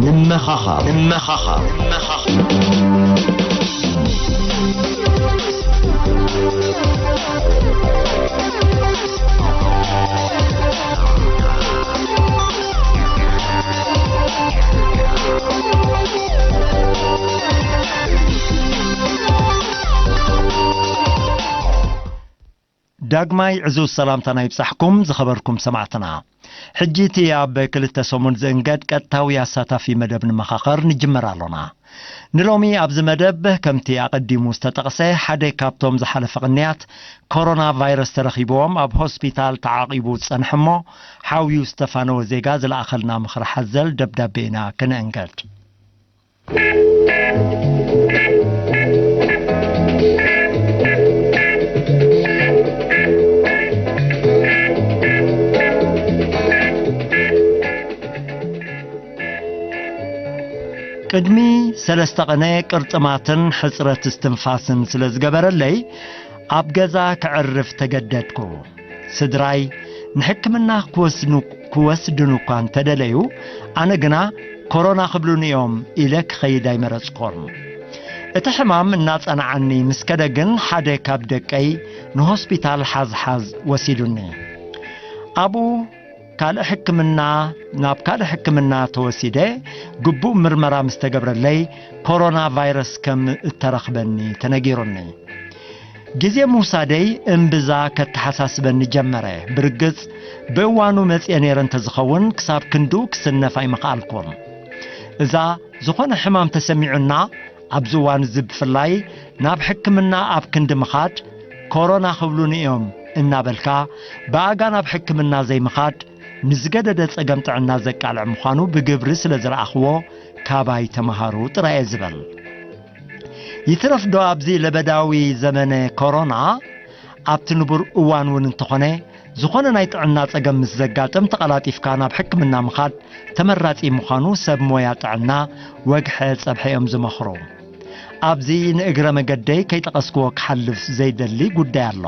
ንመኻኻር፣ ንመኻኻር፣ ንመኻኻር። ዳግማይ ዕዙዝ ሰላምታና ይብጻሕኩም ዝኸበርኩም ሰማዕትና። ሕጂ እቲ ኣብ ክልተ ሰሙን ዝእንገድ ቀጥታዊ ኣሳታፊ መደብ ንመኻኸር ንጅምር ኣሎና። ንሎሚ ኣብዚ መደብ ከምቲ ኣቐዲሙ ዝተጠቕሰ ሓደ ካብቶም ዝሓለፈ ቅንያት ኮሮና ቫይረስ ተረኺብዎም ኣብ ሆስፒታል ተዓቒቡ ዝጸንሐ እሞ ሓውዩ ዝተፋነወ ዜጋ ዝለኣኸልና ምኽሪ ሓዘል ደብዳቤ ኢና ክነእንገድ። ቅድሚ ሰለስተ ቅነ ቅርጥማትን ሕጽረት እስትንፋስን ስለ ዝገበረለይ ኣብ ገዛ ክዕርፍ ተገደድኩ። ስድራይ ንሕክምና ክወስኑ-፣ ክወስድኑ እኳ እንተደለዩ፣ ኣነ ግና ኮሮና ክብሉኒ እዮም ኢለ ክኸይድ ኣይመረጽኩን። እቲ ሕማም እናጸንዓኒ ምስ ከደ ግን ሓደ ካብ ደቀይ ንሆስፒታል ሓዝሓዝ ወሲዱኒ። ኣብኡ ካልእ ሕክምና፣ ናብ ካልእ ሕክምና ተወሲደ ግቡእ ምርመራ ምስ ተገብረለይ ኮሮና ቫይረስ ከም እተረኽበኒ ተነጊሩኒ። ግዜ ምውሳደይ እምብዛ ከተሓሳስበኒ ጀመረ። ብርግጽ ብእዋኑ መጽየ ነይረ እንተዝኸውን ክሳብ ክንድኡ ክስነፍ ኣይምኽኣልኩን። እዛ ዝኾነ ሕማም ተሰሚዑና ኣብዚ እዋን እዚ ብፍላይ ናብ ሕክምና ኣብ ክንዲ ምኻድ ኮሮና ክብሉኒ እዮም እናበልካ ብኣጋ ናብ ሕክምና ዘይምኻድ ንዝገደደ ጸገም ጥዕና ዘቃልዕ ምዃኑ ብግብሪ ስለ ዝረኣኽዎ ካባይ ተመሃሩ ጥራይ እየ ዝበል። ይትረፍዶ ኣብዚ ለበዳዊ ዘመነ ኮሮና ኣብቲ ንቡር እዋን እውን እንተኾነ ዝኾነ ናይ ጥዕና ጸገም ምስ ዘጋጥም ተቐላጢፍካ ናብ ሕክምና ምኻድ ተመራጺ ምዃኑ ሰብ ሞያ ጥዕና ወግሐ ጸብሐ እዮም ዝመኽሩ። ኣብዚ ንእግረ መገደይ ከይጠቐስክዎ ክሓልፍ ዘይደሊ ጉዳይ ኣሎ።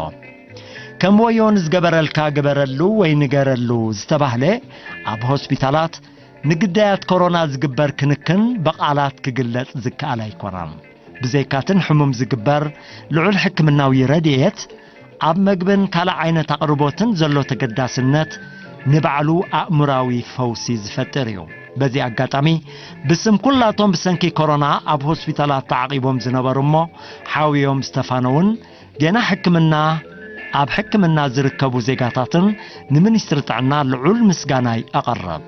ከም ወዮ ንዝገበረልካ ግበረሉ ወይ ንገረሉ ዝተባህለ ኣብ ሆስፒታላት ንግዳያት ኮሮና ዝግበር ክንክን ብቓላት ክግለጽ ዝከኣል ኣይኮነን። ብዘይካትን ሕሙም ዝግበር ልዑል ሕክምናዊ ረድኤት ኣብ መግብን ካልእ ዓይነት ኣቕርቦትን ዘሎ ተገዳስነት ንባዕሉ ኣእምራዊ ፈውሲ ዝፈጥር እዩ። በዚ ኣጋጣሚ ብስም ኩላቶም ብሰንኪ ኮሮና ኣብ ሆስፒታላት ተዓቒቦም ዝነበሩ እሞ ሓውዮም ዝተፋነውን ጌና ሕክምና ኣብ ሕክምና ዝርከቡ ዜጋታትን ንሚኒስትሪ ጥዕና ልዑል ምስጋናይ ኣቐርብ።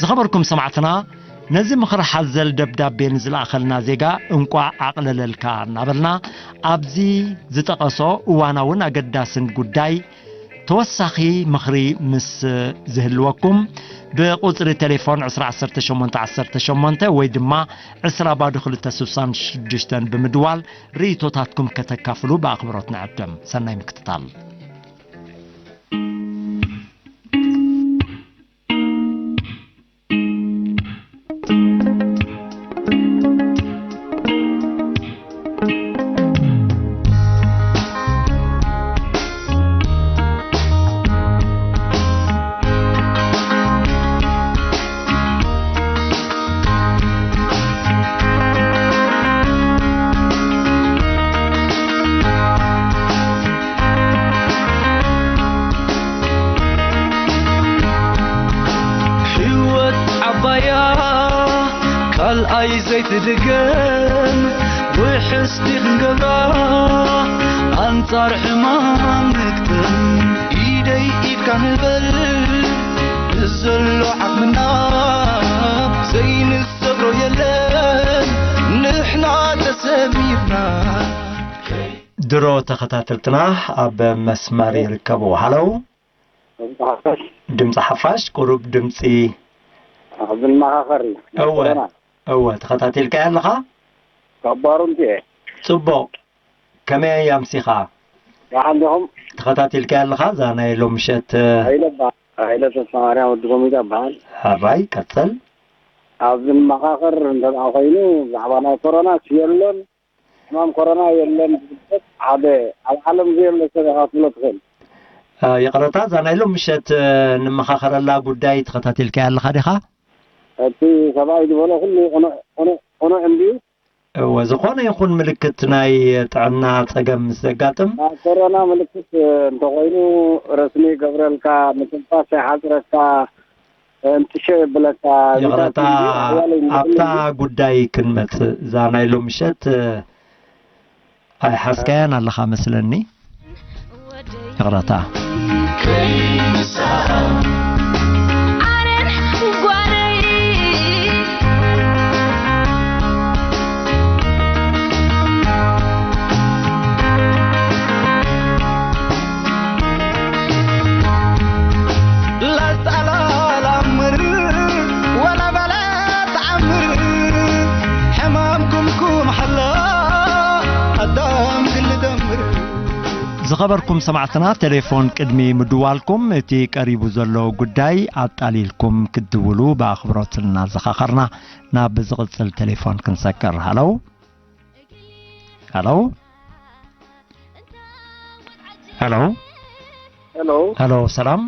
ዝኸበርኩም ሰማዕትና፣ ነዚ ምኽሪ ሓዘል ደብዳቤ ንዝለኣኸልና ዜጋ እንቋዕ ኣቕለለልካ እናበልና፣ ኣብዚ ዝጠቐሶ እዋናውን ኣገዳስን ጉዳይ ተወሳኺ ምኽሪ ምስ ዝህልወኩም፣ ብቁጽሪ ቴሌፎን ዕስራ ዓሰርተ ሸሞንተ ዓሰርተ ሸሞንተ ወይ ድማ ዕስራ ባዶ ክልተ ስሳን ሽዱሽተን ብምድዋል ርእይቶታትኩም ከተካፍሉ ብኣኽብሮት ንዕድም። ሰናይ ምክትታል። ህይወት ዓባያ ካልኣይ ዘይትድገም ውሕስቲ ክንገብራ ኣንጻር ሕማም ንግጥም ኢደይ ኢድካ ንበል ብዘሎ ዓቕምና ዘይንሰብሮ የለን ንሕና ተሰሚርና። ድሮ ተኸታተልትና ኣብ መስመር ይርከቡ። ሃለው። ድምፂ ሓፋሽ። ድምፂ ሓፋሽ፣ ቁሩብ ድምፂ። ኣብ ዝመኻኸር ኢና። እወ፣ ኮሮና። እወ፣ ተኸታቲልካዮ ኣለኻ? ካብ ባሩንቲ እየ። ጽቡቕ። ከመይ ኣምሲኻ? ደሓን ዲኹም? ተኸታቲልካዮ ኣለኻ? እዛ ናይ ሎም ምሸት፣ እ፣ ሃይለ እባ-፣ ሃይለ ተስፋማርያም ወዲ ጎሚዳ እበሃል። ሕራይ፣ ቀጽል። ኣብ ዝመኻኸር እንተ ደኣ ኮይኑ፣ ብዛዕባ ናይ ኮሮናስ የሎን። ሕማም ኮሮና የለን ዝብል ሰብ ሓደ ኣብ ዓለም ዘየሎ ሰብ ኢኻ ክትብሎ ትኽእል። እ፣ ይቕረታ፣ እዛ ናይ ሎም ምሸት፣ እ፣ ንመኻኸረላ ጉዳይ ተኸታቲልካያ ኣለኻ ዲኻ? እቲ ሰብኣይ ዝበሎ ኩሉ ቅኑዕ፣ ቅኑዕ፣ ቅኑዕ እንድዩ። እወ፣ ዝኾነ ይኹን ምልክት ናይ ጥዕና ጸገም ምስ ዘጋጥም? ናይ ኮሮና ምልክት፣ እ፣ እንተኾይኑ ረስኒ ይገብረልካ፣ ምትንፋስ ይሓጽረካ፣ እ፣ እንትሸ የብለካ፣ ይቕረታ፣ ኣሕዋለይ ንኽእል ኣብታ እዩ። ጉዳይ ክንመጽእ፣ እዛ ናይ ሎም ምሸት፣ እ፣ ኣይሓዝካያን ኣለኻ መስለኒ። ይቕረታ። ላስታ ላላምር ወላ በላ ተዓምር፣ ሕማም ኩምኩም ሓላ ኣዳም ግል ደምር። ዝኸበርኩም ሰማዕትና፣ ቴሌፎን ቅድሚ ምድዋልኩም፣ እቲ ቀሪቡ ዘሎ ጉዳይ ኣጣሊልኩም ክትድውሉ ብኣኽብሮት እናዘኻኸርና፣ ናብ ዝቕጽል ቴሌፎን ክንሰግር። ሃሎ? ሃሎ? ሃሎ? ሄሎ። ሃሎ፣ ሰላም?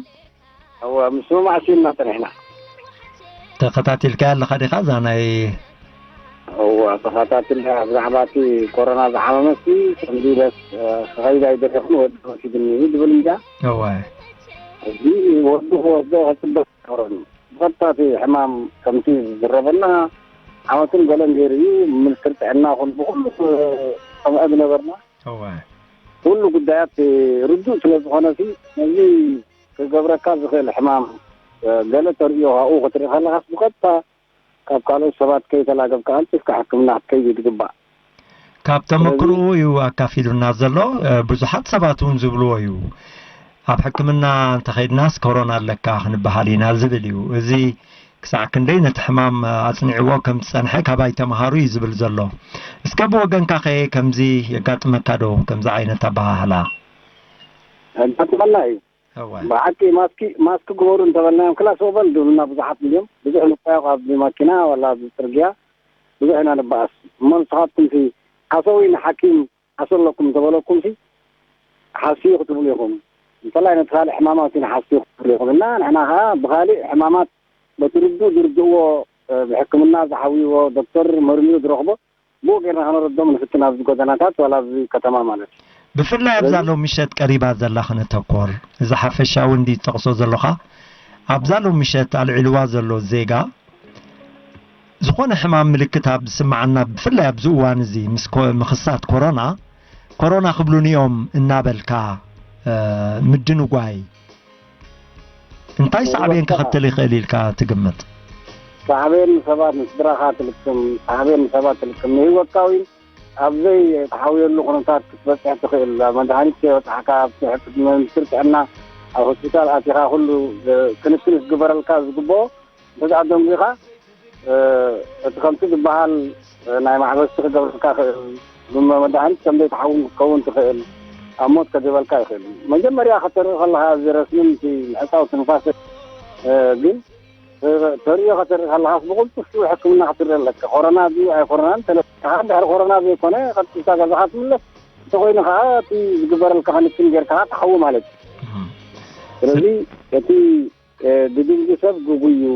እወ፣ ምስምማዕ ሲኢልና ጸኒሕና። ተኸታቲልካያ ኣለኻ ዲኻ እዛ ናይ እወ፣ ተኸታቲለ። ብዛዕባ እቲ ኮሮና ዝሓመመሲ ከምዚ ኢለስ፣ እ፣ ክኸይድ ኣይደለኹን፣ ወዲ ወሲድኒ እዩ ዝብል እንዳ። እወ። እዚ ወዲ ክወስዶ ክጽበ ኣይነበሮን። ብቐጥታ እቲ ሕማም ከምቲ ዝዝረበና ዓመትን ገለን ገይሩ እዩ። ሚኒስትሪ ጥዕና ኹን ብኹሉ ክሰምዖ ዝነበርና። እወ። ኩሉ ጉዳያት ርዱእ ስለ ዝኾነ ሲ፣ ነዚ ክገብረካ ዝኽእል ሕማም፣ እ፣ ገለ ተርእዮ ካብኡ ክትርኢ ከለኻስ ብቐጥታ ካብ ካልኦት ሰባት ከይተላገብካ ቀልጢፍካ ሕክምና ክትከይድ እዩ ዝግባእ። ካብ ስለዚ ተመክሮኡ እዩ ኣካፊሉና ዘሎ። እ፣ ብዙሓት ሰባት እውን ዝብልዎ እዩ። ኣብ ሕክምና እንተኸይድናስ ኮሮና ኣለካ ክንበሃል ኢና ዝብል እዩ። እዚ ክሳዕ ክንደይ ነቲ ሕማም ኣጽኒዕዎ ከም ዝጸንሐ ካባይ ተምሃሩ እዩ ዝብል ዘሎ። እስከ ብወገንካ ኸ ከምዚ የጋጥመካ ዶ፣ ከምዚ ዓይነት ኣበሃህላ? የጋጥመና እዩ። እወ። ብሓቂ ማስኪ፣ ማስኪ ግበሩ እንተበልናዮም ክላስ ወበል ዝብሉና ብዙሓት እንድዮም። ብዙሕ ንኳዮ ኣብዚ ማኪና ዋላ ኣብዚ ጽርግያ ብዙሕ ኢና ንበኣስ። እሞ ንስኻትኩምሲ ሓሰዊ ንሓኪም ሓሶ ኣለኩም እንተበለኩምሲ ሓስዩ ክትብሉ ኢኹም። እንተላይ ነቲ ካልእ ሕማማት ኢና ሓስዩ ክትብሉ ኢኹም። እና ንሕና ኸዓ ብኻልእ ሕማማት በቲ ርዱእ ዝርድእዎ፣ እ፣ ብሕክምና ዝሓውይዎ ዶክተር መርሚሩ ዝረኽቦ ብኡ ጌርና ከነረዶም ንፍትን ኣብዚ ጎደናታት ዋላ ኣብዚ ከተማ ማለት እዩ። ብፍላይ ኣብዛ ስለዚ ሎሚ ምሸት ቀሪባ ዘላ ክነተኮር፣ እዚ ሓፈሻዊ እንዲ ትጠቕሶ ዘለኻ፣ ኣብዛ ሎሚ ምሸት ኣልዒልዋ ዘሎ ዜጋ፣ ዝኾነ ሕማም ምልክት ኣብ ዝስምዓና፣ ብፍላይ ኣብዚ እዋን እዚ ምስ ኮ-፣ ምኽሳት ኮሮና፣ ኮሮና ክብሉኒ እዮም እናበልካ፣ እ፣ ምድንጓይ፣ እንታይ ሳዕቤን ክኸትል ይኽእል ኢልካ ትግምት? ሳዕቤን ንሰባት፣ ንስድራኻ ትልክም፣ ሳዕቤን ንሰባት ትልክም፣ ንህይወትካ እውን ኣብ ዘይተሓውየሉ ኩነታት ክትበጽሕ ትኽእል። ኣብ መድሃኒት ከይበጻሕካ፣ ኣብ ትሕቲ ሚኒስትሪ ጥዕና፣ ኣብ ሆስፒታል ኣቲኻ ኩሉ፣ እ፣ ክንክን ክግበረልካ ዝግብኦ እንተ ደኣ ደንጒኻ፣ እ፣ እቲ ከምቲ ዝበሃል፣ እ፣ ናይ ማሕበስቲ ክገብረልካ ይኽእል፣ ብመድሃኒት ከም ዘይትሓውን ክትከውን ትኽእል፣ ኣብ ሞት ከድህበልካ ይኽእል። መጀመርያ ከተርኢ ከለኻ እዚ ረስንን እቲ ምዕጻው ትንፋስን፣ እ፣ ግን፣ እ፣ ተርእዮ ከተርኢ ከለኻስ ብቕልጡፍ ሽዑ ሕክምና ክትርኢ ኣለካ። ኮሮና ድዩ ኣይኮሮናን ተለኪኻ፣ እንድሕሪ ኮሮና ዘይኮነ ቀልጢፍካ ገዛኻ ትምለስ፣ እንተኾይኑ ከኣ እቲ ዝግበረልካ ክንክን ጌርካ ትሓዊ ማለት እዩ። እም። ስለዚ እቲ እ፣ ድድንጉ ሰብ ግጉይ እዩ።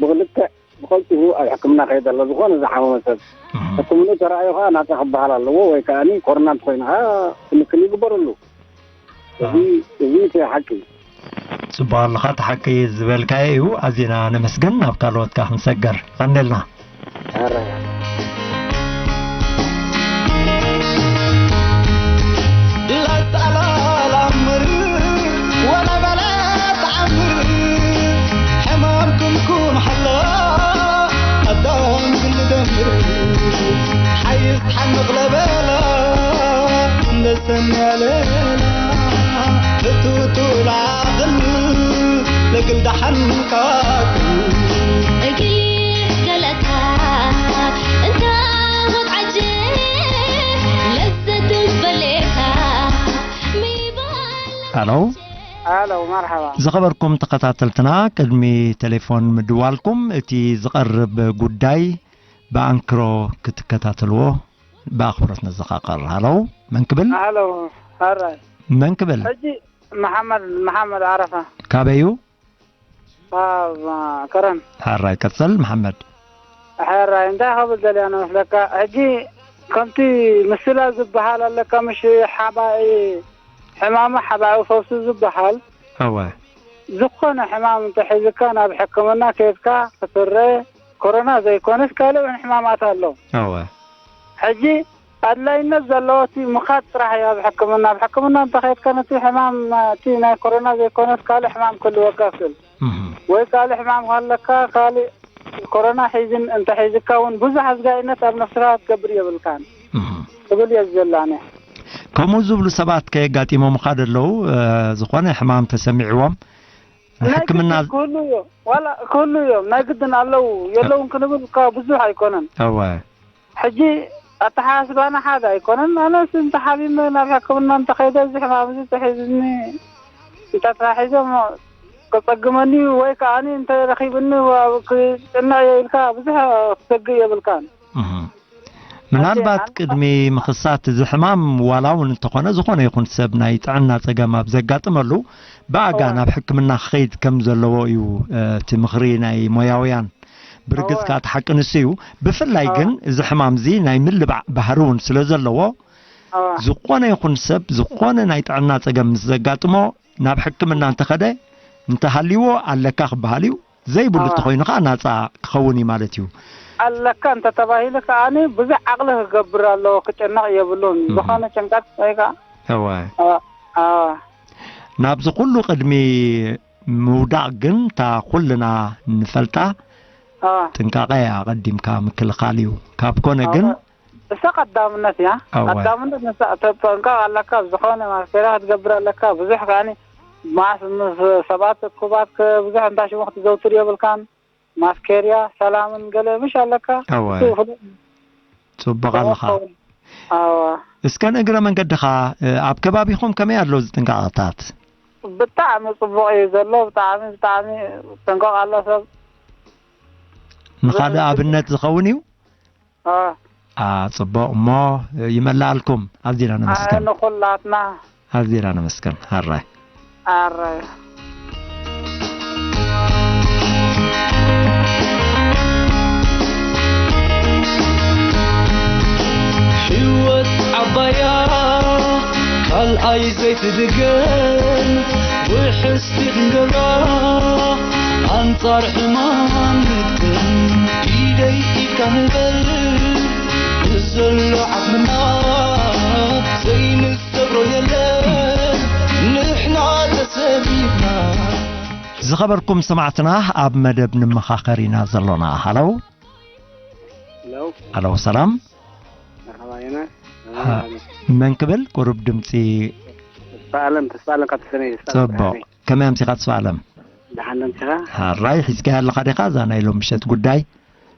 ብልክዕ ብቐልጢፉ ኣብ ሕክምና ክኸይድ ኣሎ። ዝኾነ ዝሓመመ ሰብ እህ። ሕክምንኡ ተራእዩ ኸዓ ናጻ ክበሃል ኣለዎ ወይ ከዓኒ ኮሮና እንተኾይኑ ኸዓ ክንክን ይግበረሉ። እዚ፣ ኣህ። እዚ እቲ ሓቂ። ጽቡቕ ኣለኻ፣ እቲ ሓቂ ዝበልካዮ እዩ። ኣዚና ነመስግን። ናብ ካልኦት ከኣ ክንሰገር። ቀንደልና። ኣረ። ላጣላላምር ወላ በላ ተዓምር፣ ሕማም ኩምኩም ሓላ ኣዳም ግል ደምር፣ ሓይስ ሓምቕ ለበላ እንደሰን ያለላ፣ ብቱቱ ላኽል ለግል ደሓን ካክል። እግል ገለካ እንተ ወጣጀ ለዘት በሌካ ሚባል ኣሎ። ኣሎ፣ መርሓባ። ዝኸበርኩም ተኸታተልትና፣ ቅድሚ ቴሌፎን ምድዋልኩም፣ እቲ ዝቐርብ ጉዳይ ብኣንክሮ ክትከታተልዎ ብኣኽብሮት ነዘኻኸር። ሃሎ፣ መን ክብል? ሃሎ፣ ሃራይ። መን ክብል? ሕጂ መሓመድ፣ መሓመድ ዓረፋ። ካበዩ? ካብ፣ አ፣ ከረን። ሓራይ፣ ቀጽል መሓመድ። ሓራይ፣ እንታይ ክብል ደልያ ነው መስለካ? ሕጂ ከምቲ ምስላ ዝበሃል ኣለካ፣ ምሽ ሓባኢ ሕማሙ ሓባኢ ፈውሱ ዝበሃል። እወ። ዝኾነ ሕማም እንተሒዝካ ናብ ሕክምና ከይድካ ክትረአ፣ ኮሮና ዘይኮነስ ካልእ እውን ሕማማት ኣሎ። እወ። ሕጂ ኣድላይነት ዘለዎ እቲ ምኻድ ጥራሕ እዩ ኣብ ሕክምና። ኣብ ሕክምና እንተኸይድካ ነቲ ሕማም፣ እቲ ናይ ኮሮና ዘይኮነስ ካልእ ሕማም ክህልወካ ይኽእል። እህ። ወይ ካልእ ሕማም ካለካ፣ ካልእ ኮሮና ሒዝን እንተሒዝካ እውን ብዙሕ ኣዝጋይነት ኣብ ነፍስኻ ክትገብር የብልካን እህ። ክብል እየ ዝደሊ ኣነ። ከምኡ ዝብሉ ሰባት ከየጋጢሞምኻ ደለዉ፣ እ፣ ዝኾነ ሕማም ተሰሚዕዎም ናይ ሕክምና ግድን ክህሉ እዮም። ዋላ ክህሉ እዮም። ናይ ግድን ኣለዉ የለውን ክንብል እኳ ብዙሕ ኣይኮነን። እወ። ሕጂ ኣተሓሳስባና ሓደ ኣይኮነን። ኣነስ እንተሓሚመ ናብ ሕክምና እንተኸይደ፣ እዚ ሕማም እዚ ተሒዙኒ፣ እንተተታሒዘ እሞ ከጸግመኒ ወይ ከኣኒ እንተረኺብኒ ዋ-፣ ክጭንቕ እየ ኢልካ ብዙሕ ክትሰግእ የብልካን። እህ። ምናልባት ኣንተ-፣ ኣንተ-፣ ቅድሚ ምኽሳት እዚ ሕማም ዋላ እውን እንተኾነ ዝኾነ ይኹን ሰብ ናይ ጥዕና ጸገም ኣብ ዘጋጥመሉ ብኣጋ ኣዋ። ናብ ሕክምና ክኸይድ ከም ዘለዎ እዩ፣ እ፣ እቲ ምኽሪ ናይ ሞያውያን። ብርግጽ ኣዋ። ከኣ እቲ ሓቂ ንሱ እዩ። ብፍላይ ኣዋ። ግን እዚ ሕማም እዚ ናይ ምልባዕ ባህሪ እውን ስለ ዘለዎ ኣዋ። ዝኾነ ይኹን ሰብ ዝኾነ ናይ ጥዕና ጸገም ምስ ዘጋጥሞ ናብ ሕክምና እንተኸደ እንተሃልይዎ ኣለካ ክበሃል እዩ። ዘይብሉ ኣዋ። እንተኾይኑ ከኣ ናጻ ክኸውን እዩ ማለት እዩ። ኣለካ እንተተባሂሉ ከኣ ብዙሕ ዓቕሊ ክገብር ኣለዎ፣ ክጨነቕ የብሉን። እህ። ዝኾነ ጭንቀት ወይ ከኣ እወ። ኣዋ፣ ኣዋ። ናብዚ ኩሉ ቅድሚ ምውዳቕ ግን እታ ኩልና ንፈልጣ ኣዋ። ጥንቃቐ ኣቐዲምካ ምክልኻል እዩ። ካብ ኮነ ግን ኣዋ። እሳ ቀዳምነት እያ። ኣዋ። ቀዳምነት ንሳ ተጠንቀቕ ኣለካ። ዝኾነ ማስኬራ ክትገብር ኣለካ። ብዙሕ ከኣኒ ማስ-፣ ምስ ሰባት እኩባት ክ-፣ ብዙሕ እንዳ ሽሙ ክትዘውትር የብልካን። ማስኬርያ፣ ሰላምን ገለ ምሽ ኣለካ። ኣዋ። እሱ ፍሉጥ ጽቡቕ ኣለኻ። ክኸውን። ኣዋ። እስከ ንእግረ መንገድኻ፣ እ፣ ኣብ ከባቢኹም ከመይ ኣሎ እዚ ጥንቃቐታት? ብጣዕሚ ጽቡቕ እዩ ዘሎ። ብጣዕሚ፣ ብጣዕሚ ጥንቀቕ ኣሎ ሰብ። ንኻልእ ብዙሕ ኣብነት ዝኸውን እዩ? አ። አ፣ ጽቡቕ እሞ፣ ይመላኣልኩም። ኣዚና ነመስግን። ኣነ ንኹላትና። ኣዚና ነመስግን። ሃራይ። ኣረ። ህይወት ዓባያ ካልኣይ ዘይትድገም ውሕስቲ ክንገብራ ኣንጻር ሕማም ንግጥም ኢደይ ኢድካ ንበል ብዘሎ ዓቕምና ዘይንሰብሮ የለን ንሕና ተሰቢርና። ዝኸበርኩም ሰማዕትና ኣብ መደብ ንመኻኸር ኢና ዘሎና። ሃለው። ሄሎ። ሃለው፣ ሰላም። መርሓባ ዮናስ። ሃ-፣ መን ክብል? ቁሩብ ድምጺ። ተስፋ ኣለም፣ ተስፋ ኣለም ካብ ተሰነይ፣ ተስፋ ኣለም ጽቡቕ። ብርሃነይ። ከመይ ኣምሲኻ ተስፋ ኣለም? ደሓን ኣምሲኻ? ሃራይ፣ ሒዝካያ ኣለኻ ዲኻ እዛ ናይ ሎም ምሸት ጉዳይ?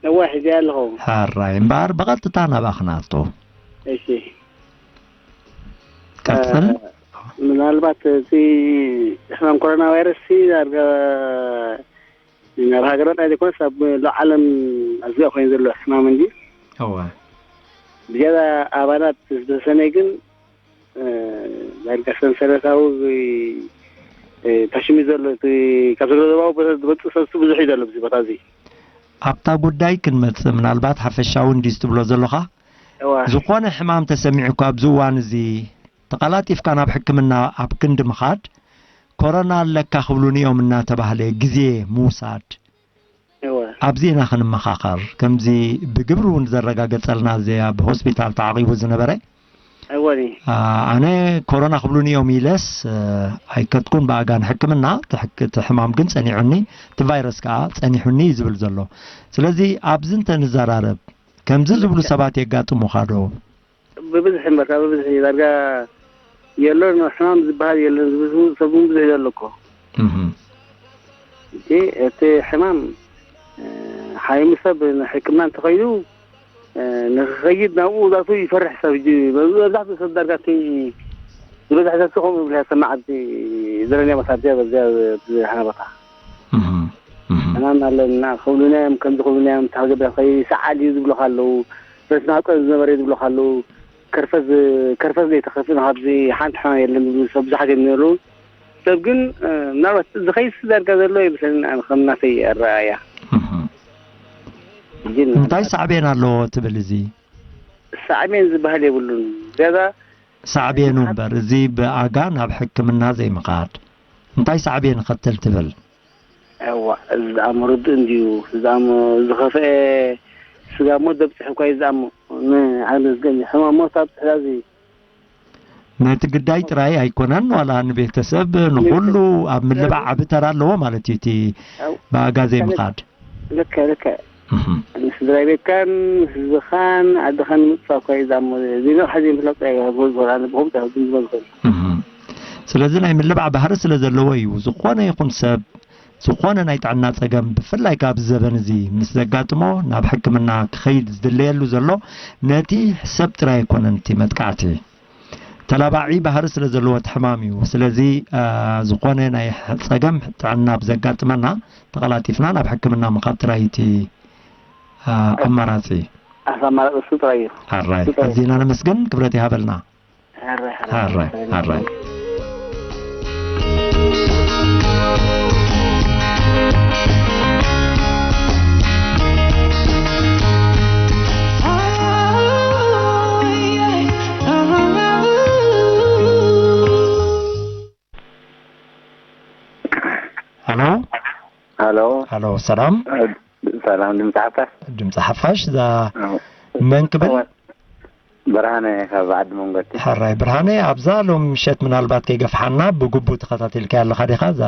እወ፣ ሒዘያ ኣለኹ። ሃራይ፣ እምበኣር ብቐጥታ ናባኻ ናቶ። እሺ። ቀጽል። እ፣ ምናልባት እቲ ሕማም ኮሮና ቫይረስ ሲ ዳርጋ ናብ ሃገርና ጥራይ ዘይኮነስ ኣብ ሉእ ዓለም ኣዝዩ ኮይኑ ዘሎ ሕማም እንጂ። እወ። ብዝያዳ ኣባላት ዝተሰነይ ግን፣ እ፣ ዳርጋ ሰንሰለታዊ፣ እ፣ ተሽሚ ዘሎ እቲ ካብ ስግረ ዶባዊ ዝመጽእ ሰብሲ ብዙሕ እዩ ዘሎ ኣብዚ ቦታ እዚ። ኣብታ ጉዳይ ክንመጽእ፣ ምናልባት ሓፈሻዊ እንድዩ ትብሎ ዘለኻ? እወ። ዝኾነ ሕማም ተሰሚዑካ ኣብዚ እዋን እዚ ተቐላጢፍካ ናብ ሕክምና ኣብ ክንዲ ምኻድ፣ ኮሮና ኣለካ ክብሉኒ እዮም እናተባህለ ግዜ ምውሳድ፣ እወ። ኣብዚ ኢና ክንመኻኸር። ከምዚ ብግብሪ እውን ዘረጋገጸልና እዚ ኣብ ሆስፒታል ተዓቒቡ ዝነበረ፣ እወ። ኣ-፣ ኣነ ኮሮና ክብሉኒ እዮም ኢለስ፣ እ፣ ኣይከድኩን ብኣጋ ንሕክምና፣ እቲ ሕክ-፣ እቲ ሕማም ግን ጸኒዑኒ፣ እቲ ቫይረስ ከኣ ጸኒሑኒ እዩ ዝብል ዘሎ። ስለዚ ኣብዚ እንተ ንዘራረብ፣ ከምዚ ዝብሉ ሰባት የጋጥሙኻ ዶ? ብብዝሒ እምበርካ፣ ብብዝሒ ዳርጋ የሎን፣ ሕማም ዝበሃል የለን ዝብሉ ሰብ እውን ብዙሕ ዘሎ እኮ። እህ። እቲ፣ እቲ ሕማም፣ እ፣ ሓይሙ ሰብ ንሕክምና እንተኸይዱ፣ እ፣ ንኽኸይድ ናብኡ ዛቱ ይፈርሕ ሰብ። ሕጂ መብዛሕትኡ ሰብ ዳርጋ እቲ ዝበዝሐ ሰብ ከምኡ ይብል እያ ሰማዕ፣ እቲ ዝረንያ መሳርያ በዚያ ዝሓነ ቦታ። እህ፣ እህ። ሕማም ኣለና ክብሉና እዮም፣ ከምዚ ክብሉና እዮም፣ እንታይ ክገብር፣ ከይሰዓል እዩ ዝብሉኻ ኣለዉ። በቲ ናብ ቀደም ዝነበረ እዩ ዝብሉኻ ኣለዉ። ከርፈስ ከርፈስ ዘይተኸፍእ፣ ካብዚ ሓንቲ ሕማም የለን ዝብሉ ሰብ ብዙሓት እዮም ነይሩ። ሰብ ግን፣ እ፣ ምናልባት ዝኸይስ ዳርጋ ዘሎ ይመስለኒ፣ ኣነ ከም ናተይ ኣረኣእያ። እህ። ግን እንታይ ሳዕቤን ኣለዎ ትብል እዚ? ሳዕቤን ዝበሃል የብሉን። ገዛ ሳዕቤኑ እምበር፣ እዚ ብኣጋ ናብ ሕክምና ዘይምኻድ እንታይ ሳዕቤን ይኸትል ትብል? እዋ፣ እዚ ዝኣሞ ርዱእ እንድዩ። ዝኣሞ ዝኸፍአ ስጋ እሞ ደብፅሑ እኳ እዩ ዝኣሞ። ንዓለም ዝገኝ ሕማም ሞት ኣብፅሕላ እዚ ነቲ ግዳይ ጥራይ ኣይኮነን፣ ዋላ ንቤተሰብ፣ ንኹሉ ኣብ ምልባዕ ዓቢ ተራ ኣለዎ ማለት እዩ፣ እቲ ኣው፣ ብኣጋ ዘይምኻድ። ልክዕ፣ ልክዕ። እህ። ንስድራ ቤትካን፣ ህዝብኻን፣ ዓድኻን ንምጥፋእ እኳ እዩ ዝኣሞ። እዚ ነው ሕዚ ምፍላጥ ጥራይ እዩ፣ ዝጎል ዝጎል፣ ኣነ ብኸምኡ ጥራይ ዝግምግሞ ዝኽእል። እህ። ስለዚ ናይ ምልባዕ ባህሪ ስለ ዘለዎ እዩ። ዝኾነ ይኹን ሰብ፣ ዝኾነ ናይ ጥዕና ጸገም፣ ብፍላይ ካብ ዘበን እዚ ምስ ዘጋጥሞ፣ ናብ ሕክምና ክኸይድ ዝድለየሉ ዘሎ፣ ነቲ ሰብ ጥራይ ኣይኮነን እቲ መጥቃዕቲ። ተላባዒ ባህሪ ስለ ዘለዎ እቲ ሕማም እዩ። ስለዚ፣ አ፣ ዝኾነ ናይ ሕ-፣ ጸገም ጥዕና ብዘጋጥመና ተቐላጢፍና ናብ ሕክምና ምኻድ ጥራይ እቲ፣ አ፣ ኣማራጺ። ኣፍ ኣማራጺ እሱ ጥራይ እዩ። ሕራይ። እሱ ጥራይ እዩ። ኣዚና ነመስግን፣ ክብረት ይሃበልና። ሕራይ፣ ሕራይ። ሕራይ፣ ሕራይ። ሃሎ? ሃሎ? ሃሎ፣ ሰላም? እ፣ ሰላም፣ ድምፂ ሓፋሽ? ድምፂ ሓፋሽ፣ እዛ ኣዎ። መን ክብል? እወ፣ ብርሃነ ካብ ዓዲ መንጎቲ። ሕራይ ብርሃነ፣ ኣብዛ ሎም ምሸት ምናልባት ከይገፍሓና ብግቡእ ተኸታቲልካያ ኣለኻ ዲኻ እዛ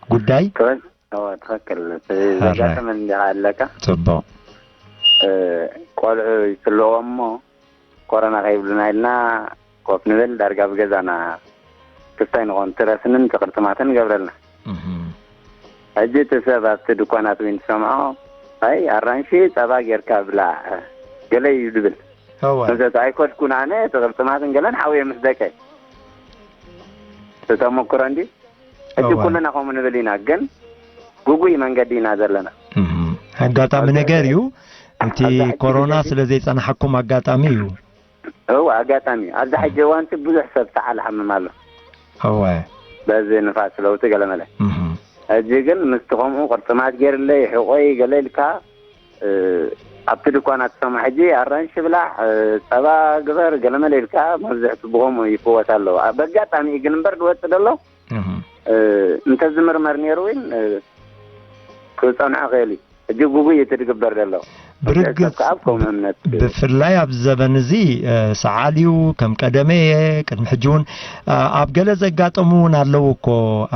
ጉዳይ? ትኽክል። እወ፣ ትኽክል። እቲ ሕራይ። ዘጋጠመ እንዲኻ ኣለካ። ጽቡቕ። እ፣ ቆልዑ ይስልዎ እሞ ኮሮና ከይብሉና ኢልና ኮፍ ንብል፣ ዳርጋ ብገዛና ክስታይ ንኾን ትረስንን ጭቕርጥማትን ይገብረልና። እህ። ሕጂ እቲ ሰብ ኣብቲ ድኳናት ወይ እንትሰምዖ፣ ኣይ ኣራንሺ ጸባ ጌርካ ብላዕ ገለ እዩ ድብል። እወ። መሰት ኣይኮድኩን ኣነ፣ ጭቕርጥማትን ገለን ሓውየ ምስ ደቀይ። እቲ ተመክሮ እንዲ ሕጂ እወ። ኩልና ከምኡ ንብል ኢና፣ ግን ግጉይ መንገዲ ኢና ዘለና። እህ። ኣጋጣሚ ኣብዚ ነገር ሕጂ እዩ። እቲ ኣብዚ ሕጂ ኮሮና ግዜ ስለ ዘይጸናሓኩም ኣጋጣሚ እዩ። እወ፣ ኣጋጣሚ። ኣብዚ ሕጂ እዋን እቲ ብዙሕ ሰብ ሰዓል ሓምም ኣሎ። እወ። በዚ ንፋስ ለውጢ ገለመለ። እህ። ሕጂ ግን ምስቲ ከምኡ ቅርጥማት ገይርለይ፣ ሕቆይ ገለ ኢልካ፣ እ፣ ኣብቲ ድኳናት ትሰምዖ ሕጂ ኣራንሺ ብላዕ፣ እ፣ ጸባ ግበር፣ ገለመለ ኢልካ መብዝሕቱ ብኸምኡ ይፍወስ ኣለዎ። ኣ-፣ በጋጣሚ እዩ ግን እምበር ዝወጽእ ዘሎ። እህ። እ፣ እንተዝምርመር ነይሩ እውን፣ እ፣ ክጸንዖ ክእል እዩ። ሕጂ ጉጉይ እዩ እቲ ዝግበር ዘሎ። ብርግጽ፣ ሰብ ከኣ ኣብ ከምኡ እምነት ብፍላይ ኣብዚ ዘበን እዚ፣ እ፣ ሰዓል እዩ፣ ከም ቀደመ እየ፣ ቅድሚ ሕጂ እውን፣ እ፣ ኣብ ገለ ዘጋጠሙ እውን ኣለዉ እኮ፣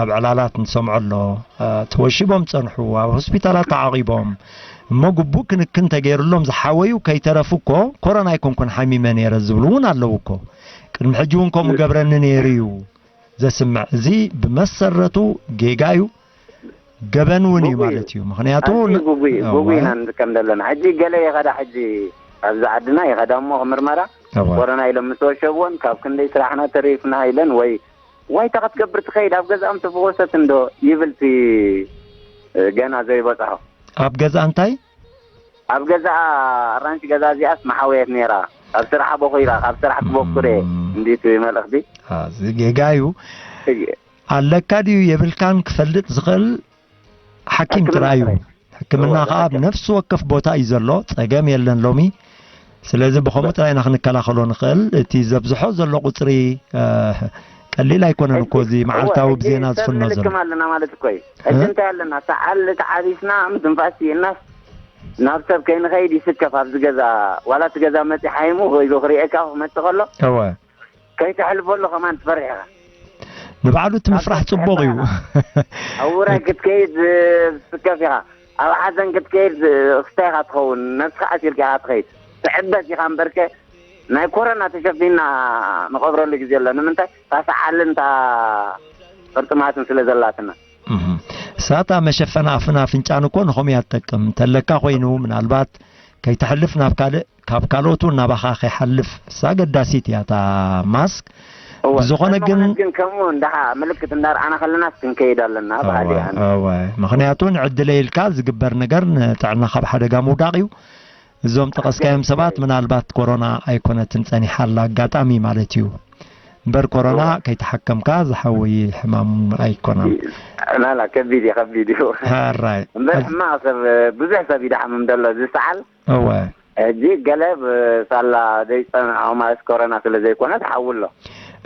ኣብ ዕላላት ንሰምዖ ኣሎ፣ እ፣ ተወሺቦም ጸንሑ፣ ኣብ ሆስፒታላት ተዓቒቦም፣ እሞ ግቡእ ክንክን ተገይሩሎም ዝሓወዩ ከይተረፉ እኮ፣ ኮሮና ኣይኮንኩን ሓሚመ ነይረ ዝብሉ እውን ኣለዉ እኮ። ቅድሚ ሕጂ እውን ከምኡ ገብረኒ ነይሩ እዩ። ዘስምዕ። እዚ ብመሰረቱ ጌጋ እዩ፣ ገበን እውን እዩ ጉጉይ እዩ። ማለት እዩ። ምኽንያቱ ኣዝዩ ን-፣ ጉጉይ እዩ። እወ። ጉጉይ ኢና ንጥቀም ዘለና። ሕጂ ገለ ይኸዳ፣ ሕጂ ኣብዚ ዓድና ይኸዳ እሞ ክምርመራ፣ እወ። ኮሮና ኢሎም ምስ ወሸብዎን፣ ካብ ክንደይ ስራሕና ተሪፍና ኢለን፣ ወይ ዋይታ ክትገብር ትኸይድ፣ ኣብ ገዛኦም ተፈወሰት እንዶ ይብል እቲ ገና ዘይበጽሖ። ኣብ ገዛ እንታይ? ኣብ ገዛኣ ኣራንሺ ገዛ እዚኣስ መሓወየት ነይራ። ካብ ስራሕ ቦኺራ፣ ካብ ስራሕ ክበኩር እየ እም። እንዲቲ መልእኽቲ። አ፣ እዚ ጌጋ እዩ። እየ። ኣለካ ድዩ የብልካን ክፈልጥ ዝኽእል ሓኪም ሕክምና ጥራይ እዩ። ጥራይ። ሕክምና እወ፣ ከኣ ኣብ ትኽክል። ነፍሲ ወከፍ ቦታ እዩ ዘሎ፣ ጸገም የለን ሎሚ። ስለዚ ብኸምኡ በ- ጥራይ ኢና ክንከላኸሎ ንኽእል። እቲ ዘብዝሖ ዘሎ ቁጽሪ፣ እ፣ ቀሊል ኣይኮነን እኮ፣ እዚ እዚ፣ እወ፣ መዓልታዊ ሕጂ ብዜና ሰብ ዝፍኖ ዘሎ። ንልክም ኣለና ማለት እኮ እዩ። ሕጂ እ? እንታይ ኣለና? ሰዓል ተዓቢስና፣ ምትንፋስ ስኢንናስ፣ ናብ ሰብ ከይንኸይድ ይስከፍ ኣብዚ ገዛ። ዋላ እቲ ገዛ መጺ ሓይሙ ወይ ዶ ክርእየካ ክመጽእ ከሎ፣ እወ። ከይተሕልፈሉ ከማን ትፈርሕ ኢኻ። ንባዕሉ እቲ ኣብ ምፍራሕ ሰብ ጽቡቕ እዩ። ትሕበራ ኢኻ። ኣብ ውራይ ክትከይድ፣ እ፣ ትስከፍ ኢኻ። ኣብ ሓዘን ክትከይድ፣ እ፣ ክስታይ ኢኻ ትኸውን። ነብስኻ ኣሲርካ ኢኻ ትኸይድ። ትዕበስ ኢኻ እምበርከ፣ ናይ ኮረና ተሸፊንና ንቐብረሉ ግዜ ኣሎ። ንምንታይ? እታ ሰዓልን እታ ቅርጥማትን ስለ ዘላትና። እህ። እሳታ መሸፈኒ ኣፍን ኣፍንጫን እኮ ንኸምኡ እያ ትጠቅም። እንተለካ ኮይኑ፣ ምናልባት ከይተሕልፍ ናብ ካልእ፣ ካብ ካልኦት እውን ናባኻ ከይሓልፍ፣ እሳ ኣገዳሲት እያ እታ ማስክ። እወ፣ ብዝኾነ ግን፣ ግን ከምኡ እንዳ ምልክት እንዳረኣና ከለናስ ክንከይድ ኣለና በሃሊ እወ፣ እየ ኣነ። እወ። ምኽንያቱ ንዕድለይ ኢልካ ዝግበር ነገር ንጥዕናኻ ኣብ ሓደጋ ምውዳቕ እዩ። እዞም ጠቐስካዮም ሰባት ምናልባት ኮሮና ኣይኮነትን ጸኒሓላ ኣጋጣሚ ማለት እዩ። እምበር ኮሮና ከይተሓከምካ ዝሓውይ ሕማም ኣይኮነን። ናላ ከቢድ እዩ፣ ከቢድ እዩ። ሕራይ። እምበር ሕማቕ ሰብ፣ ብዙሕ ሰብ እዩ ድሓምም ዘሎ፣ ዝሰዓል። እወ። ሕጂ ገለ ብሳላ ዘይጸንዖ ማለት ኮሮና ስለ ዘይኮነ ትሓው ኣሎ።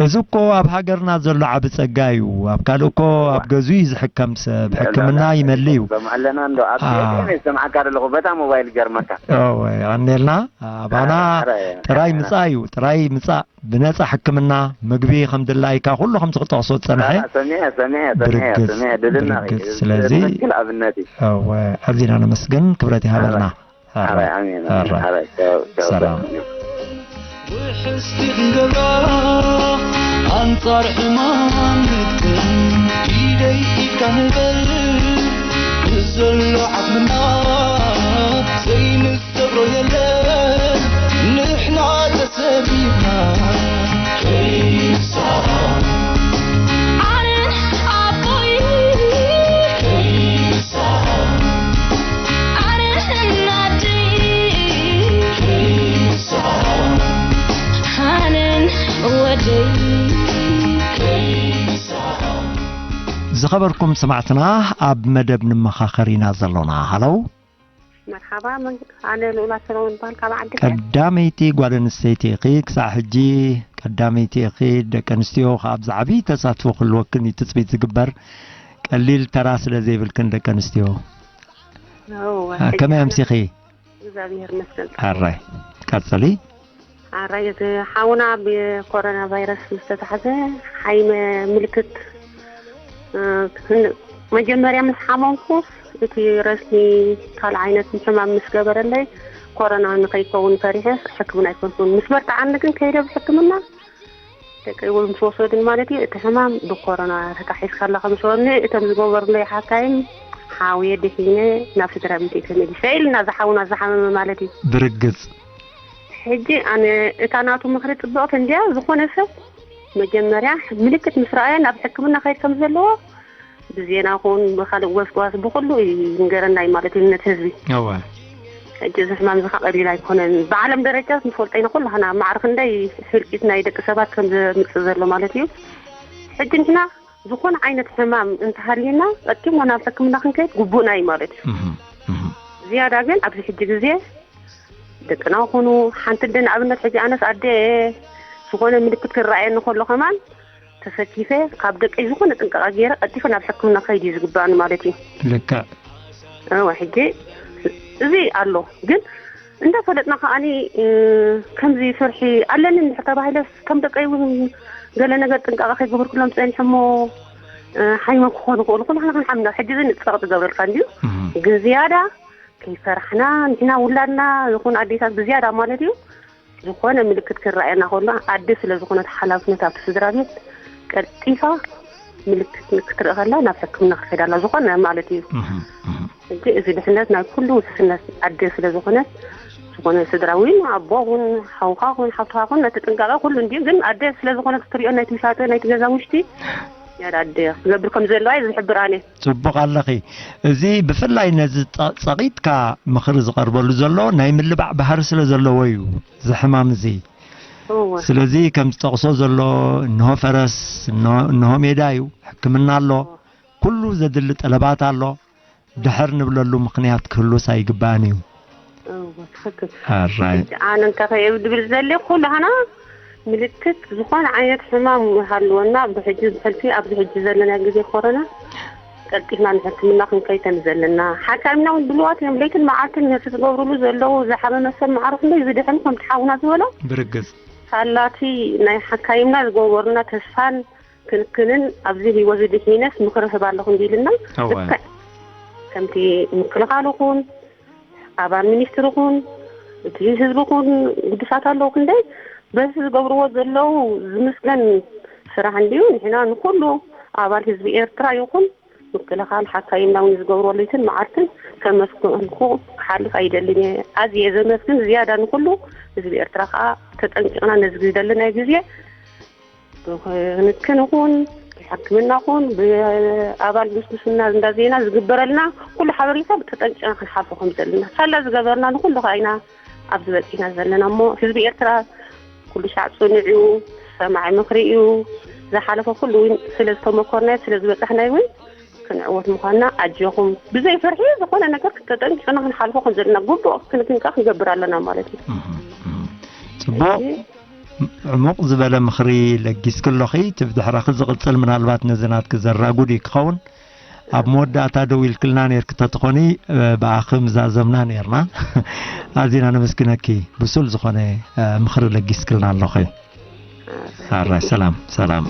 እዚ እኮ ኣብ ሃገርና ዘሎ ዓቢ ጸጋ እዩ። ኣብ ካልእ እኮ ኣብ ገዙ እዩ ዝሕከም ሰብ፣ ሕክምና ይመሊ እዩ። ሰምዕ ኣለና እንዶ፣ ኣብ ኣ። ኤፍኤም እየ ዝሰምዓካ ዘለኹ፣ በታ ሞባይል ይገርመካ። እወ፣ የቐንየልና። ኣባና ኣረ፣ ጥራይ ኣረ። ምጻእ እዩ፣ ጥራይ ምጻእ። ብነጻ ሕክምና፣ ምግቢ ከም ድላይካ፣ ኩሉ ከምዚ ክጠቕሶ ዝጸንሐ። ኣረ፣ ሰሚዐ፣ ሰሚዐ፣ ሰሚዐ፣ ብርግጽ፣ ሰሚዐ፣ ድድና ብርግጽ። እዩ። ስለዚ ትኽክል ኣብነት እዩ። እወ፣ ኣዚና ነመስግን፣ ክብረት ይሃበልና። ኣረ፣ ኣረ፣ ኣረ፣ ኣሜን፣ ኣረ። ኣረ፣ ቻው፣ ቻው፣ ሰላም። ሰላም። ውሕስቲ ክንገብራ ኣንጻር ሕማም ንግጥም ኢደይ ኢድካ ንበል ብዘሎ ዓቕምና ዘይንሰብሮ የለን ንሕና ተሰቢርና ከይሳቕ ኣነን ኣቦይ ከይሳቕ ኣነን ኣደይ ከይሳቕ ኣነን ወደይ ከይሳቕ ዝኸበርኩም ሰማዕትና ኣብ መደብ ንመኻኸር ኢና ዘሎና። ሃለው። መርሓባ፣ መን-፣ ኣነ ልኡላ ሰለሙን እበሃል ካብ ዓዲ ቀዳመይቲ ጓል ኣንስተይቲ ኢኺ፣ ክሳዕ ሕጂ ቀዳመይቲ ኢኺ። ደቂ ኣንስትዮ ከኣ ኣብዚ ዓብዪ ተሳትፎ ክህልወክን እዩ ትጽቢት ዝግበር። ቀሊል ተራ ስለ ዘይብልክን ደቂ ኣንስትዮ። እወ፣ አ፣ ከመይ ሕጂ ኣምሲኺ? እግዚኣብሔር ይመስገን። ኣራይ፣ ቀጽሊ። ኣራይ፣ እቲ ሓውና ብኮሮና ቫይረስ ምስ ተታሕዘ፣ ሓይመ ምልክት፣ እ፣ ክን-፣ መጀመርያ ምስ ሓመምኩ፣ እቲ ረስኒ ካልእ ዓይነት ሕማም ምስ ገበረለይ፣ ኮሮና ንኸይከውን ፈሪሐ ሕክምና ኣይኮንኩን። ምስ በርትዓኒ ግን ከይደ ብሕክምና፣ ደቀይ እውን ምስ ወሰዱን ማለት እዩ፣ እቲ ሕማም ብኮሮና ተታሒዝካ ኣለኻ ምስ በሉኒ፣ እቶም ዝገበሩለይ ሓካይም ሓውየ ድሒነ ናብ ስድራ ቤተይ ተመሊሰ ኢልና፣ ዝሓውና ዝሓመመ ማለት እዩ። ብርግጽ። ሕጂ ኣነ እታ ናቱ ምኽሪ ጽብቕቲ እንድያ፣ ዝኾነ ሰብ መጀመርያ ምልክት ምስ ረኣየ ናብ ሕክምና ከይድ ከም ዘለዎ ብዜና ኹን ብኻልእ ጎስጓስ ብኹሉ ይንገረና እዩ ማለት እዩ ነቲ ህዝቢ። እወ። ሕጂ እዚ ሕማም እዚ ኸዓ ቀሊል ኣይኮነን። ብዓለም ደረጃ ንፈልጦ ኢና ኩላህና ማዕረ ክንደይ ህልቂት ናይ ደቂ ሰባት ከም ዘምጽእ ዘሎ ማለት እዩ። ሕጂ ንሕና ዝኾነ ዓይነት ሕማም እንተሃልዩና ቀዲምና ናብ ሕክምና ክንከይድ ግቡእና እዩ ማለት እዩ። እህ፣ እህ። ዝያዳ ግን ኣብዚ ሕጂ ግዜ ደቅና ኹኑ፣ ሓንቲ ኣደ ንኣብነት፣ ሕጂ ኣነስ ኣደ እየ፣ ዝኾነ ምልክት ክረኣየኒ ከሎ ከማን ተሰኪፈ፣ ካብ ደቀይ ዝኾነ ጥንቃቐ ገይረ ቀልጢፈ ናብ ሕክምና ክኸይድ እዩ ዝግባኣኒ ማለት እዩ። ልክዕ። እወ፣ ሕጂ እዚ ኣሎ፣ ግን እንዳፈለጥና ከኣኒ፣ እ፣ ከምዚ ፍርሒ ኣለኒ እንድሕር ተባሂለስ፣ ከም ደቀይ እውን ገለ ነገር ጥንቃቐ ከይገበርኩሎም ጸኒሐ እሞ፣ እ፣ ሓይመ ክኾኑ ይኽእሉ፣ ኩሉ ክንሓምና። ሕጂ እዚ ንጸቕጢ ገብረልካ እንድዩ፣ እህ። ግን ዝያዳ ከይፈራሕና፣ ንሕና ውላድና ይኹን ኣዴታት ብዝያዳ ማለት እዩ፣ ዝኾነ ምልክት ክረኣየና ከሎ ኣደ ስለ ዝኾነት ሓላፍነት ኣብቲ ስድራ ቤት ቀልጢፋ ምልክት ክትርኢ ከላ ናብ ሕክምና ክትከይድ ኣላ፣ ዝኾነ ማለት እዩ። እህ፣ እህ። ሕጂ እዚ ድሕነት ናይ ኩሉ ውሕስነት ኣደ ስለ ዝኾነት፣ ዝኾነ ስድራ እውን ኣቦ እውን ሓውኻ እውን ሓፍትኻ እውን ነቲ ጥንቃቐ ኩሉ እንድዩ፣ ግን ኣደ ስለ ዝኾነት ክትሪኦ ናይቲ ውሻጠ ናይቲ ገዛ ውሽጢ ያዳ ኣደ ክገብር ከም ዘለዋ እዩ ዝሕብር ኣነ። ጽቡቕ ኣለኺ። እዚ ብፍላይ ነዚ ጸ-፣ ጸቒጥካ ምኽሪ ዝቐርበሉ ዘሎ ናይ ምልባዕ ባህሪ ስለ ዘለዎ እዩ፣ እዚ ሕማም እዚ። እወ። ስለዚ ከም ዝጠቕሶ ዘሎ፣ እንሆ ፈረስ፣ እንሆ፣ እንሆ ሜዳ እዩ፣ ሕክምና ኣሎ፣ እወ። ኩሉ ዘድሊ ጠለባት ኣሎ። ድሕር ንብለሉ ምኽንያት ክህሉስ ኣይግባእን እዩ። እወ፣ ትኽክል። ኣራይ። ሕጂ ኣነ እንታይ ከ እየ ድብል ዘለ፣ ኩላህና ምልክት ዝኾነ ዓይነት ሕማም ሃልወና፣ ብሕጂ ብሕልፊ ኣብዚ ሕጂ ዘለና ግዜ ኮሮና ቀልጢፍና ንሕክምና ክንከይድ ከም ዘለና፣ ሓካይምና እውን ድሉዋት እዮም። ለይትን መዓልትን ነቲ ዝገብሩሉ ዘለዉ፣ ዝሓመመ ሰብ ማዕረ ክንደይ ዝድሕን ከምቲ ሓውና ዝበሎ። ብርግጽ። ሳላቲ ናይ ሓካይምና ዝገበሩና ተስፋን ክንክንን ኣብዚ ህይወት ዝድሒነስ ምኽሪ ህብ ኣለኹ እንዲልና፣ እወ። ልክዕ ከምቲ ምክልኻል ይኹን፣ ኣባል ሚኒስትሪ ይኹን፣ እቲ ህዝቢ ይኹን፣ ግዱሳት ኣለዉ ክንደይ በዚ ዝገብርዎ ዘለዉ ዝምስገን ስራሕ እንድዩ። ንሕና ንኹሉ ኣባል ህዝቢ ኤርትራ ይኹን፣ ምክልኻል ሓካይምና እውን ዝገብርዎ ለይትን መዓልትን ከመስገንኩ ክሓልፍ ኣይደልን እየ። ኣዝየ ዘመስግን ዝያዳ ንኹሉ ህዝቢ ኤርትራ ከኣ ተጠንቂቕና ነዚ ዝደለናዮ ግዜ ብክንክን ይኹን፣ ብሕክምና ይኹን፣ ብኣባል ጉስጉስና እንዳ ዜና ዝግበረልና ኩሉ ሓበሬታ ብተጠንቂቕና ክንሓልፎ ከም ዘለና፣ ሳላ ዝገበርና ንኹሉ ከኣ ኢና ኣብዚ በፂሕና ዘለና እሞ ህዝቢ ኤርትራ ኩሉ ሻዕ ፅኑዕ እዩ፣ ሰማዒ ምኽሪ እዩ። ዝሓለፈ ኩሉ እውን ስለ ዝተመኮርናዮ ስለ ዝበፃሕናዮ እውን ክንዕወት ምዃንና ኣጆኹም ብዘይ ፍርሒ ዝኾነ ነገር ተጠንቂቕና ክንሓልፎ ከም ዘለና ግቡእ ክንክን ከዓ ክንገብር ኣለና ማለት እዩ። ጽቡቕ። ዕሙቕ ዝበለ ምኽሪ ለጊስኪ ኣለኺ። እቲ ብድሕረኺ ዝቕጽል ምናልባት ነዚ ናትኪ ዘራጉድ እዩ ክኸውን። ኣብ መወዳእታ ደው ኢልክልና ኔርኪ ተትኾኒ ብኣኺ ምዛዘምና ኔርና። ኣዚና ነመስግነኪ። ብሱል ዝኾነ ምኽሪ ለጊስክልና ኣለኺ። ኣራይ ሰላም ሰላም።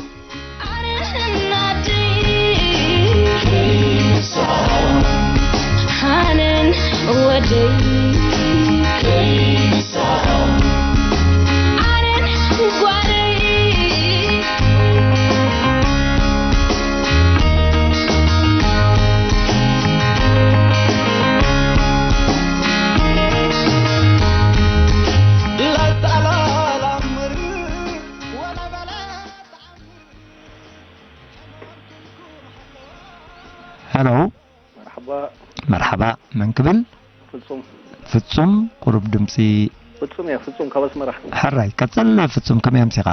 ሄሎ። መርሓባ። መርሓባ፣ መን ክብል? ፍጹም። ፍጹም፣ ቁሩብ ድምጺ። ፍጹም እየ፣ ፍጹም ካብ ኣስመራ። ሕራይ፣ ቀጽል ፍጹም፣ ከመይ ኣምሲኻ?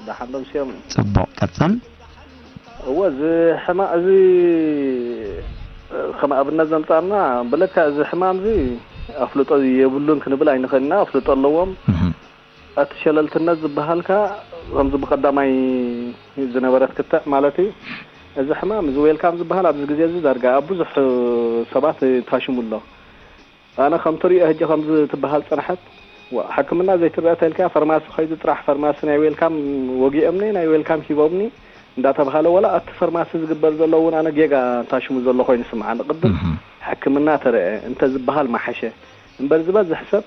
ደሓን ዶ ኣምስዮም? ጽቡቕ፣ ቀጽል። እወ፣ እዚ ሕማ-፣ እዚ፣ ከም ኣብነት ዘምጻእና፣ ብለካ እዚ ሕማም እዚ ኣፍልጦ የብሉን ክንብል ኣይንኽእልና፣ ኣፍልጦ ኣለዎም። እህ። እቲ ሸለልትነት ዝበሃል ከኣ ከምዚ ብቐዳማይ ዝነበረት ክትዕ ማለት እዩ። እዚ ሕማም እዚ ዌልካም ዝበሃል ኣብዚ ግዜ እዚ ዳርጋ ኣብ ብዙሕ ሰባት ታሽሙ ኣሎ። ኣነ ከም ትሪኦ ሕጂ ከምዚ ትበሃል ጸንሐት፣ ዋ፣ ሕክምና ዘይትረአ ተልካ ፋርማሲ ኸይዱ ጥራሕ ፋርማሲ ናይ ዌልካም ወጊኦምኒ፣ ናይ ዌልካም ሂቦምኒ እንዳተባሃለ፣ ወላ ኣብቲ ፋርማሲ ዝግበር ዘሎ እውን ኣነ ጌጋ ታሽሙ ዘሎ ኮይኑ ይስምዓኒ። ቅድም እህ። ሕክምና ተረአ እንተ ዝበሃል መሓሸ። እምበር ዝበዝሕ ሰብ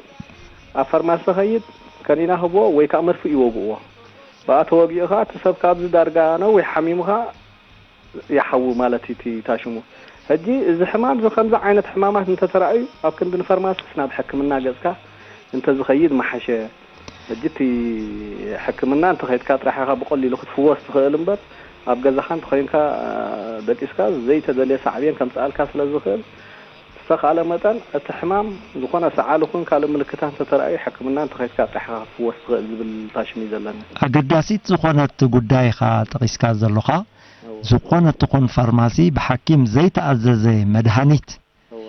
ኣብ ፋርማሲ ኸይድ ከኒና ህቦ ወይ ከዓ መርፍእ ይወግእዎ። ብኣ ተወጊኡ ኸዓ እቲ ሰብ ካብዚ ዳርጋ ነዊሕ ሓሚሙ ኸዓ ይሓዊ ማለት እዩ እቲ ታሽሙ። ሕጂ እዚ ሕማም እዚ ከምዚ ዓይነት ሕማማት እንተተራእዩ ኣብ ክንዲ ንፋርማሲስ ናብ ሕክምና ገጽካ እንተዝኸይድ መሓሸ። ሕጂ እቲ ሕክምና እንተኸይድካ ጥራሕ ኢኻ ብቐሊሉ ክትፍወስ ትኽእል እምበር ኣብ ገዛኻ እንተኾይንካ ደቂስካ ዘይተደልየ ሳዕቤን ከምጽኣልካ ስለ ዝኽእል ዝተኻእለ መጠን እቲ ሕማም ዝኾነ ሰዓል ይኹን ካልእ ምልክታት እንተተራእዩ ሕክምና እንተኸይድካ ጥራሕ ኢኻ ክትፍወስ ትኽእል ዝብል ታሽም እዩ ዘለኒ። ኣገዳሲት ዝኾነት ጉዳይ ኢኻ ጠቒስካ ዘሎኻ። እወ። ዝኾነ ትኹን ፋርማሲ ብሓኪም ዘይተኣዘዘ መድሃኒት እወ።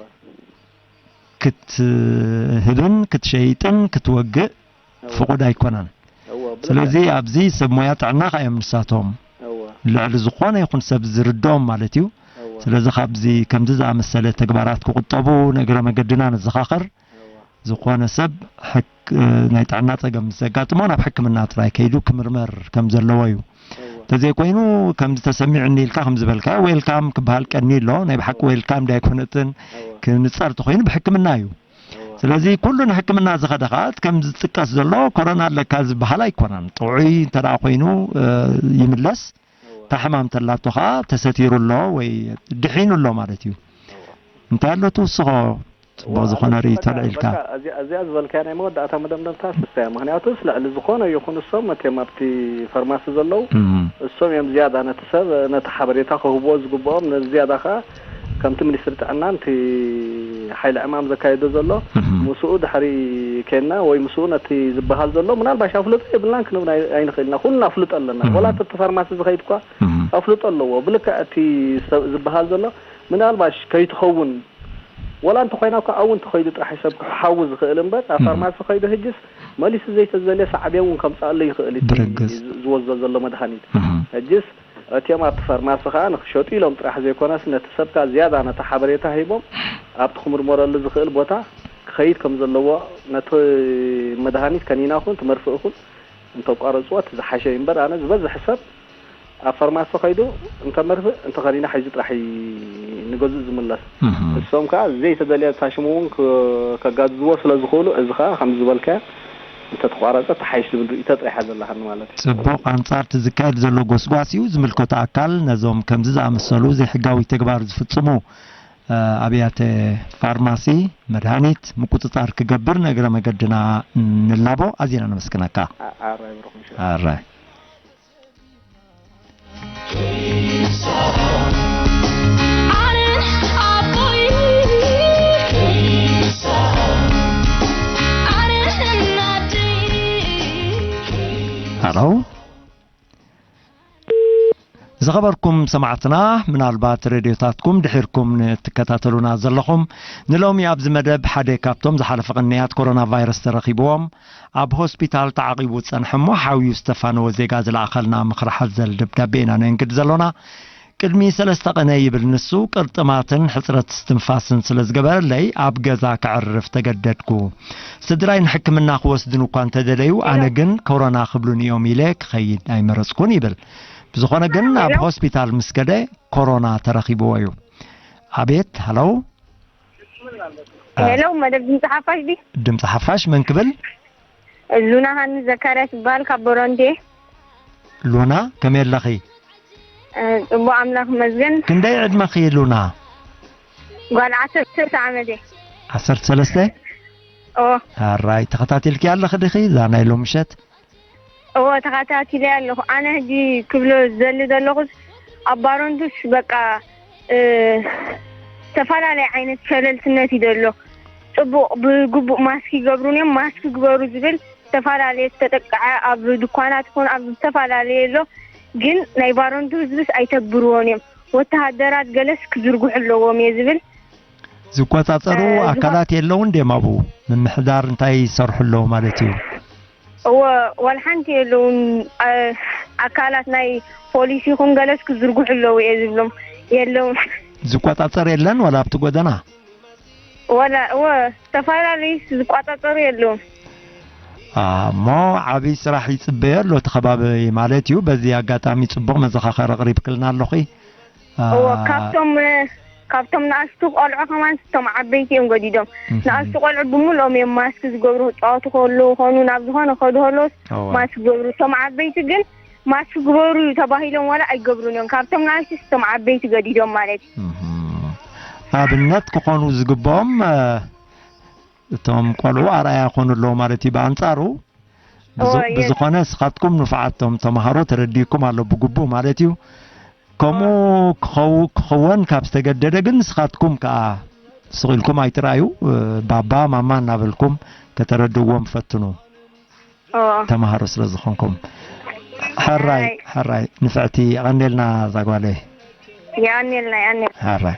ክትህብን ክትሸይጥን ክትወግእ እወ። ፍቑድ ኣይኮነን። እወ፣ ብልክዕ። ስለዚ ኣብዚ ሰብ ሞያ ጥዕናኻ እዮም ንሳቶም። እወ። ልዕሊ ዝኾነ ይኹን ሰብ ዝርድኦም ማለት እዩ። እወ። ስለዚ ካብዚ ከምዚ ዝኣመሰለ ተግባራት ክቑጠቡ ንእግረ መገድና ነዘኻኽር። እወ። ዝኾነ ሰብ ሕክ-፣ ናይ ጥዕና ጸገም ምስ ዘጋጥሞ ናብ ሕክምና ጥራይ ከይዱ ክምርመር ከም ዘለዎ እዩ። እወ። እንተዘይኮይኑ ከምዚ ተሰሚዑኒ ኢልካ ከም ዝበልካዮ ዌልካም ክበሃል ቀኒ ኣሎ። ናይ ብሓቂ ዌልካም ዳይኮነትን እወ። ክንጸር ተኾይኑ ብሕክምና እዩ። እወ። ስለዚ ኩሉ ንሕክምና ዝኸደ ኸኣ ከም ዝጥቀስ ዘሎ ኮሮና ኣለካ ዝበሃል ኣይኮነን። ጥዑይ እንተ ደኣ ኮይኑ፣ እ፣ ይምለስ። እወ። እታ ሕማም ተላቶ ኸኣ ተሰቲሩ ኣሎ ወይ ድሒኑ ኣሎ ማለት እዩ። እወ። እንታይ ኣሎ ትውስኾ? ጽቡቕ እወ፣ ዝኾነ ኣነ ርእይቶ በቃ፣ ኣልዒልካ። በቃ፣ እዚኣ፣ እዚኣ ዝበልካያ ናይ መወዳእታ መደምደምታ ስስያ። ምኽንያቱስ ልዕሊ ዝኾነ ይኹን እሶም መቴም ኣብቲ ፋርማሲ ዘለዉ፣ እም። እሶም እዮም ዝያዳ ነቲ ሰብ፣ ነቲ ሓበሬታ ክህብዎ ዝግብኦም። ነዚ ዝያዳ ኸኣ ከምቲ ሚኒስትሪ ጥዕና ነቲ ሓይሊ ዕማም ዘካየዶ ዘሎ፣ እም። ምስኡ ድሕሪ ኬንና ወይ ምስኡ ነቲ ዝበሃል ዘሎ፣ ምናልባሽ ኣፍልጦ የብልናን ክንብል ኣይ-፣ ኣይንኽእልና። ኩልና ኣፍልጦ ኣለና። እም። ወላ እቲ ፋርማሲ ዝኸይድ እኳ እም። ኣፍልጦ ኣለዎ። ብልክዕ እቲ ሰብ ዝበሃል ዘሎ፣ ምናልባሽ ከይትኸውን፣ ወላ እንተኾይና እኳ ኣብኡ እንተኸይዱ ጥራሕ እዩ ሰብ ክሓዊ ዝኽእል እምበር፣ ኣብ እም። ፋርማሲ ከይዱ ሕጅስ መሊሱ ዘይተዘልየ ሳዕቤን እውን ከምጽኣሉ ይኽእል እዩ። ብርግጽ። ዝ-፣ ዝወስዶ ዘሎ መድሃኒት። እም። ሕጅስ እቲኦም ኣብቲ ፋርማሲ ኸኣ ንኽሸጡ ኢሎም ጥራሕ ዘይኮነስ፣ ነቲ ሰብ ከኣ ዝያዳ ነቲ ሓበሬታ ሂቦም፣ ኣብቲ ክምርመረሉ ዝኽእል ቦታ ክኸይድ ከም ዘለዎ፣ ነቲ መድሃኒት ከኒና ኹን፣ እቲ መርፍእ ኹን፣ እንተቋረጽዎ እቲ ዝሓሸ እዩ እምበር፣ ኣነ ዝበዝሕ ሰብ ኣብ ፋርማሲ ኸይዱ እንተ መርፍእ እንተ ኸኒና ሒዙ ጥራሕ እዩ ንገዝኡ ዝምለስ። እህ። እሶም ከኣ ዘይተደልየ ታሽሙ እውን ክ-፣ ከጋድዝዎ ስለ ዝኽእሉ፣ እዚ ኸኣ ከምዚ ዝበልካዮ እንተ ተቋረጸ ተሓይሽ ዝብል ርእይቶ ጥራሕ እያ ዘለሃኒ ማለት እዩ። ጽቡቕ፣ ኣንጻር እቲ ዝካየድ ዘሎ ጎስጓስ እዩ ዝምልከቶ ኣካል ነዞም ከምዚ ዝኣመሰሉ ዘይሕጋዊ ተግባር ዝፍጽሙ፣ እ፣ ኣብያተ ፋርማሲ መድሃኒት ምቁጽጻር ክገብር ንእግረ መገድና ንላቦ። ኣዚና ነመስግነካ። ኣ-፣ ኣራይ ብሩኽ ምሸት። ኣራይ። ሃሎ። ዝኸበርኩም ሰማዕትና፣ ምናልባት ሬድዮታትኩም ድሒርኩም ንትከታተሉና ዘለኹም፣ ንሎሚ ኣብዚ መደብ ሓደ ካብቶም ዝሓለፈ ቅንያት ኮሮና ቫይረስ ተረኺብዎም ኣብ ሆስፒታል ተዓቒቡ ዝጸንሐ እሞ ሓውዩ ዝተፋነወ ዜጋ ዝለኣኸልና ምኽሪ ሓዘል ደብዳቤ ኢና ነንግድ ዘሎና። ቅድሚ ሰለስተ ቅነ ይብል ንሱ፣ ቅርጥማትን ሕጽረት እስትንፋስን ስለ ዝገበረለይ ኣብ ገዛ ከዕርፍ ተገደድኩ። ስድራይ ንሕክምና ክወስድን እኳ እንተደለዩ፣ ኣነ ግን ኮሮና ክብሉኒ እዮም ኢለ ክኸይድ ኣይመረጽኩን ይብል። ብዝኾነ ግን ኣብ ሄሎ። ሆስፒታል ምስ ከደ ኮሮና ተረኺብዎ እዩ። ኣቤት፣ ሃሎ። ሄሎ፣ መደብ ድምፂ ሓፋሽ ድዩ? ድምፂ ሓፋሽ መን ክብል? ሉና ሃኒ ዘካርያስ ይበሃል፣ ካብ ቦሮንዴ። ሉና፣ ከመይ ኣለኺ? እ፣ ጽቡቕ፣ ኣምላኽ ይመስገን። ክንደይ ዕድመኺ ሉና? ጓል ዓሰርተ ሰለስተ ዓመት እየ። ዓሰርተ ሰለስተ? ኦ። ኣራይ፣ ተኸታቲልኪ ኣለኺ ዲኺ እዛ ናይ ሎሚ ምሸት? እወ፣ ተኸታቲለ ኣለኹ። ኣነ ሕጂ ክብሎ ዝደሊ ዘለኹስ፣ ኣብ ባሮንዱስ በቃ፣ እ፣ ዝተፈላለየ ዓይነት ሸለልትነት እዩ ዘሎ። ጽቡቕ፣ ብግቡእ ማስክ ይገብሩን እዮም፣ ማስክ ግበሩ ዝብል ዝተፈላለየ ዝተጠቅዐ ኣብ ድኳናት ይኹን ኣብ ዝተፈላለየ ኣሎ። ግን ናይ ባሮንዱስ ህዝብስ ኣይተግብርዎን እዮም። ወተሃደራት ገለስ ክዝርግሑ ኣለዎም እየ ዝብል። ዝቆጻጸሩ እ፣ ዝቆ- ኣካላት የለውን ድዮም ኣብኡ? ምምሕዳር እንታይ ይሰርሑ ኣለዉ ማለት እዩ? እወ፣ ዋላ ሓንቲ የለውን። እ፣ ኣካላት ናይ ፖሊስ ይኹን ገለስ ክዝርግሑ ኣለዉ እየ ዝብሎም። የለውን። ዝቆጻጸር የለን ዋላ ኣብቲ ጎደና? ዋላ፣ እወ፣ ዝተፈላለዩ ዝቆጻጸሩ የለውን። አ፣ እሞ ዓብዪ ስራሕ ይጽበዮ ኣሎ እቲ ከባቢ ማለት እዩ። በዚ ኣጋጣሚ ጽቡቕ መዘኻኸሪ ኣቕሪብክልና ኣለኹ። እወ፣ አ፣ ካብቶም፣ ካብቶም ንኣሽቱ ቆልዑ ከማን እቶም ዓበይቲ እዮም ገዲዶም። እህ። ንኣሽቱ ቆልዑ ብምልኦም እዮም ማስክ ዝገብሩ፣ ክጻወቱ ከለዉ ኾኑ ናብ ዝኾነ ከዱ ከለዉስ እወ። ማስክ ዝገብሩ። እቶም ዓበይቲ ግን ማስክ ግበሩ ተባሂሎም ዋላ ኣይገብሩን እዮም። ካብቶም ንኣሽቱ እቶም ዓበይቲ ገዲዶም ማለት እዩ። እህ። ኣብነት ክኾኑ ዝግብኦም፣ እ፣ እቶም ቆልዑ ኣርኣያ ይኾኑ ኣለዉ ማለት እዩ። ብኣንጻሩ፣ ብዝ-፣ እወ፣ እየ። ብዝኾነ ንስኻትኩም ንፉዓት እቶም ተምሃሮ ተረዲእኩም ኣሎ ብግቡእ ማለት እዩ። ከምኡ ክኸው-፣ ክኸውን ካብ ዝተገደደ ግን ንስኻትኩም ከኣ ስቕ ኢልኩም ኣይትርኣዩ። እ፣ ባባ፣ ማማ እናበልኩም ከተረድእዎም ፈትኑ። እወ። ተምሃሮ ስለ ዝኾንኩም። ሕራይ፣ ሕራይ። ሕራይ፣ ንፍዕቲ፣ የቐንየልና እዛ ጓለይ። የቐንየልና፣ የቐንየልና። ሕራይ።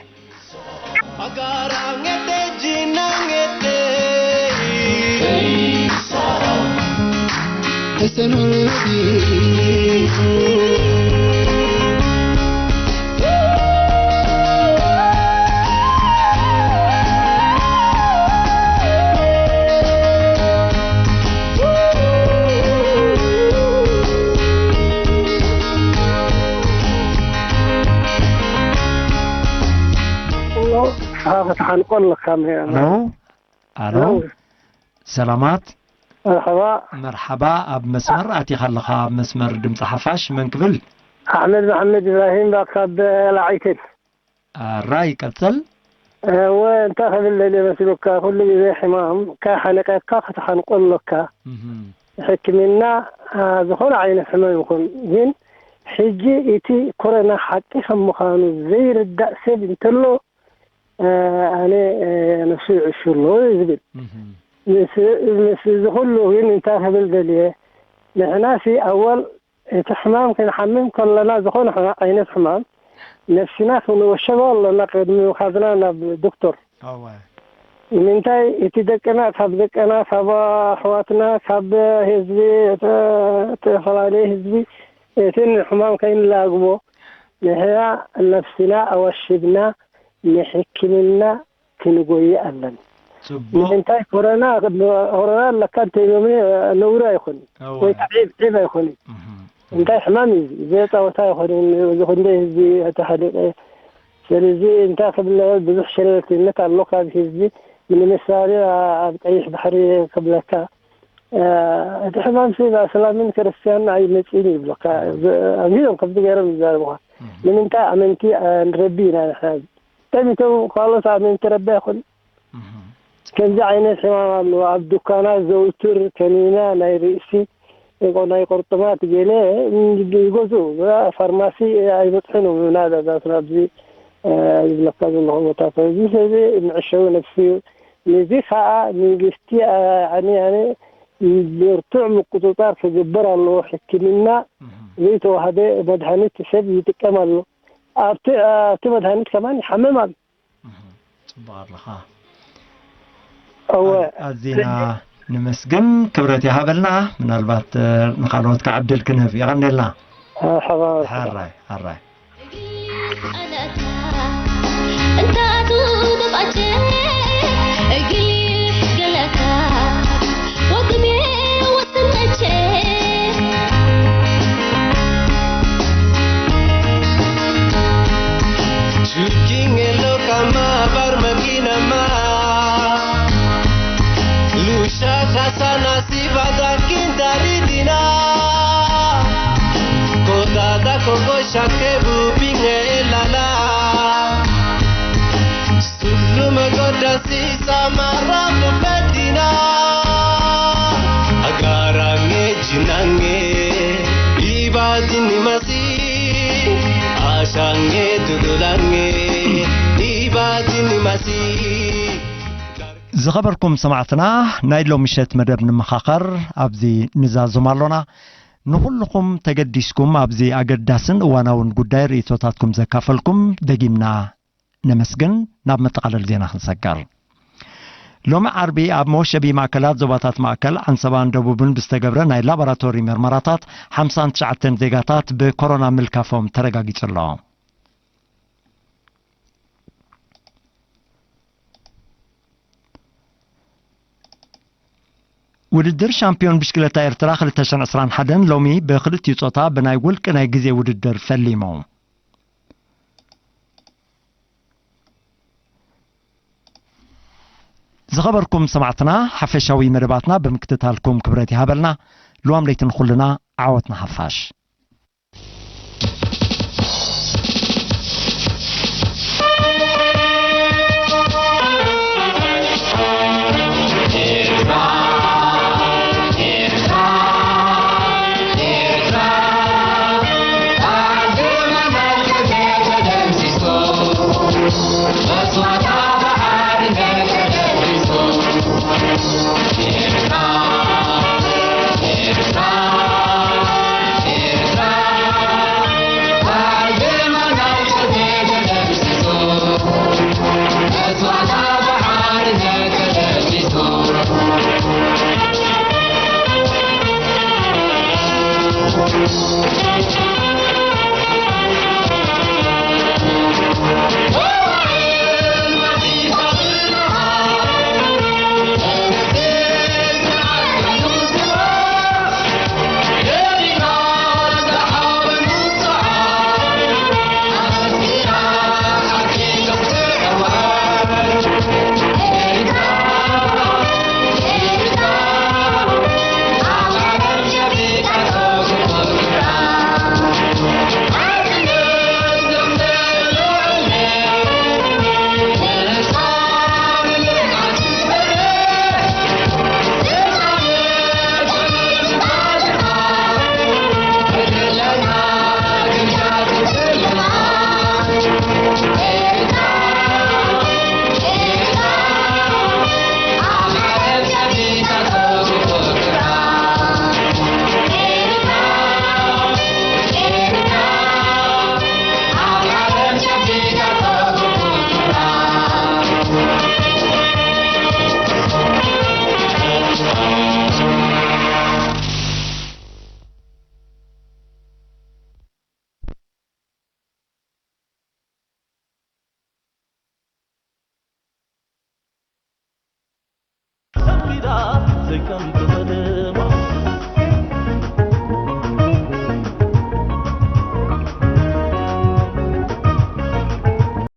ንስኻ ክትሓንቆ ኣለካ። ሄሎ፣ ኣሎ፣ ሄሎ። ሰላማት። መርሓባ። መርሓባ፣ ኣብ መስመር ኣቲኻ ኣለኻ፣ ኣብ መስመር ድምፂ ሓፋሽ። መን ክብል? ኣሕመድ መሓመድ ኢብራሂም፣ ካብ ላዕይትን። ኣራይ፣ ቀጽል። እወ፣ እንታይ ክብል ደልየ መስሉካ፣ ኩሉ ግዜ ሕማም ከይሓነቀካ ክትሓንቆ ኣሎካ። እህ። ሕክምና፣ አ፣ ዝኾነ ዓይነት ሕማም ይኹን፣ ግን ሕጂ እቲ ኮረና ሓቂ ከም ምዃኑ ዘይርዳእ ሰብ እንተሎ፣ አ፣ ኣነ፣ አ፣ ነፍሱ ይዕሹ ኣሎ እዩ ዝብል። እህ። ምስ፣ ምስ እዚ ኩሉ ግን እንታይ ክብል ደልየ፣ ንሕናሲ ኣወል እቲ ሕማም ክንሓምም ከለና፣ ዝኾነ ሕማ-፣ ዓይነት ሕማም፣ ነፍስና ክንወሸቦ ኣለና ቅድሚ ምኻድና ናብ ዶክተር። እወ። ንምንታይ እቲ ደቅና፣ ካብ ደቅና፣ ካብ ኣሕዋትና፣ ካብ ህዝቢ፣ እተ-፣ እተፈላለየ ህዝቢ፣ እቲ ንሕማም ከይንላግቦ፣ ንሕና ነፍስና ኣወሽብና ንሕክምና ክንጎይ ኣለና። ጽቡቕ። ንምንታይ ኮረና፣ ኮረና ኣለካ እንተኢሎምኒ ነውሪ ኣይኮነን። እወ። ወይ ከዓ ዒብ፣ ዒብ ኣይኮነን። እህ። እንታይ ሕማም እዩ እዚ? ዘየጻወታ ኣይኮነን። እዚ ክንደይ ህዝቢ ተሓሊቀ። ስለዚ እንታይ ክብል፣ ብዙሕ ሸለልትነት ኣሎ ካብ ህዝቢ። ንምሳሌ ኣብ ቀይሕ ባሕሪ ክብለካ፣ እ፣ እቲ ሕማም ሲ ብኣስላምን ክርስትያን ኣይመጽእን ይብለካ። እህ። ዝ-፣ ኣዚዞም ከምዚ ገይሮም ይዛረቡኻ። እህ። ንምንታይ ኣመንቲ፣ እ፣ ንረቢ ኢና ንሕና። ጠሚቶም ካልኦት ኣመንቲ ረቢ ኣይኮኑን። እህ። ከምዚ ዓይነት ሕማም ኣሎ። ኣብ ዱካናት ዘውትር ከኒና ናይ ርእሲ፣ ናይ ቁርጥማት ገለ ይገዝኡ። ፋርማሲ ኣይበጽሑን እዮም። ናዳታት ናብዚ፣ እ፣ ዝብለካ ዘለኹ ቦታታት። እዚ ሰብ መዕሸዊ ነብሲ እዩ። ነዚ ከኣ መንግስቲ፣ እ፣ ኣነ፣ ኣነ ብርቱዕ ምቁጽጻር ክግበር ኣለዎ። ሕክምና ዘይተዋህበ መድሃኒት ሰብ ይጥቀም ኣሎ። ኣብቲ ኣብቲ መድሃኒት ከማን ይሓምም ኣሎ። ጽቡቕ ኣለኻ። እወ ኣዚና ንመስግን፣ ክብረት ይሃበልና። ምናልባት ንኻልኦት ከዓድል ክንህብ። የቐንየልና። ሓባር ሓራይ ሓራይ። እንታቱ ተባጨ እግሊ ገለካ ወግሜ ወስነቼ Chuking eloka ma bar makina ma. Lusha kasana sivada kindaridina. Koda da kogo shakebu binge lala. Sulu magoda sisa maramu bedina. Agarange jinange ibadini masi. Ashange dudulange ibadini masi. ዝኸበርኩም ሰማዕትና፣ ናይ ሎሚ ምሸት መደብ ንመኻኸር ኣብዚ ንዛዝም ኣሎና። ንኹልኹም ተገዲስኩም ኣብዚ ኣገዳስን እዋናውን ጉዳይ ርእይቶታትኩም ዘካፈልኩም ደጊምና ነመስግን። ናብ መጠቓለሊ ዜና ክንሰገር። ሎሚ ዓርቢ ኣብ መወሸቢ ማእከላት ዞባታት ማእከል፣ ዓንሰባን ደቡብን ብዝተገብረ ናይ ላቦራቶሪ መርመራታት ሓምሳን ትሽዓተን ዜጋታት ብኮሮና ምልካፎም ተረጋጊጹ ኣሎ። ውድድር ሻምፒዮን ብሽክለታ ኤርትራ ክልተ ሽሕን ዕስራን ሓደን ሎሚ ብክልቲኡ ጾታ ብናይ ውልቂ ናይ ግዜ ውድድር ፈሊሙ። ዝኸበርኩም ሰማዕትና፣ ሓፈሻዊ መደባትና ብምክትታልኩም ክብረት ይሃበልና። ልዋም ለይቲ ንኹልና፣ ዓወት ንሓፋሽ።